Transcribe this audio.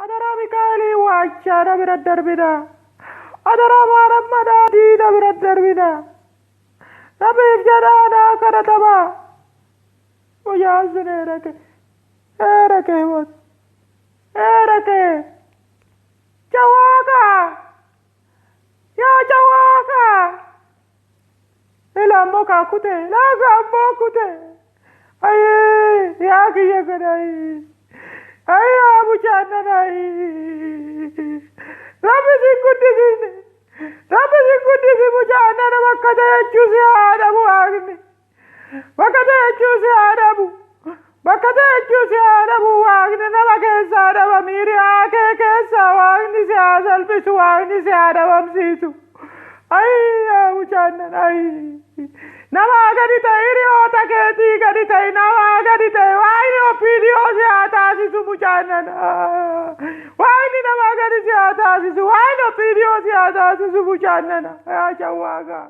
Adaraa Mikaa'elii waachaa na bira darbina. Adaraa maarammanaa diina bira darbina. Rabbiif jedhaa naa kadhatamaa. Mucaan sun eerake. Eerake himatu. Eerake. Jawaaqa. Yaa jawaaqa. Ilaa ammoo kaa kute. Ilaa ammoo kute. Ayii yaa kiyya kana ayii. Ayii yaa mucaan nana ayii. Rabbi sin guddisine. Rabbi sin guddisi mucaan nana bakka ta'e jechuu si haa dhabu waaqni. Bakka ta'e jechuu si haa dhabu. Bakka ta'e jechuu si haa dhabu waaqni nama keessaa dhaba miiriyaa kee keessaa waaqni si haa salphisu waaqni si haa dhabamsiisu. Ayii yaa mucaan nana ayii. Namaa gadi ta'e hiriyoota keetii gadi ta'e namaa gadi ta'e waaqni OPDO si haa taasisu mucaan nana. Waaqni namaa gadi si haa taasisu waaqni OPDO si haa taasisu mucaan nana. Yaa jawwaagaa.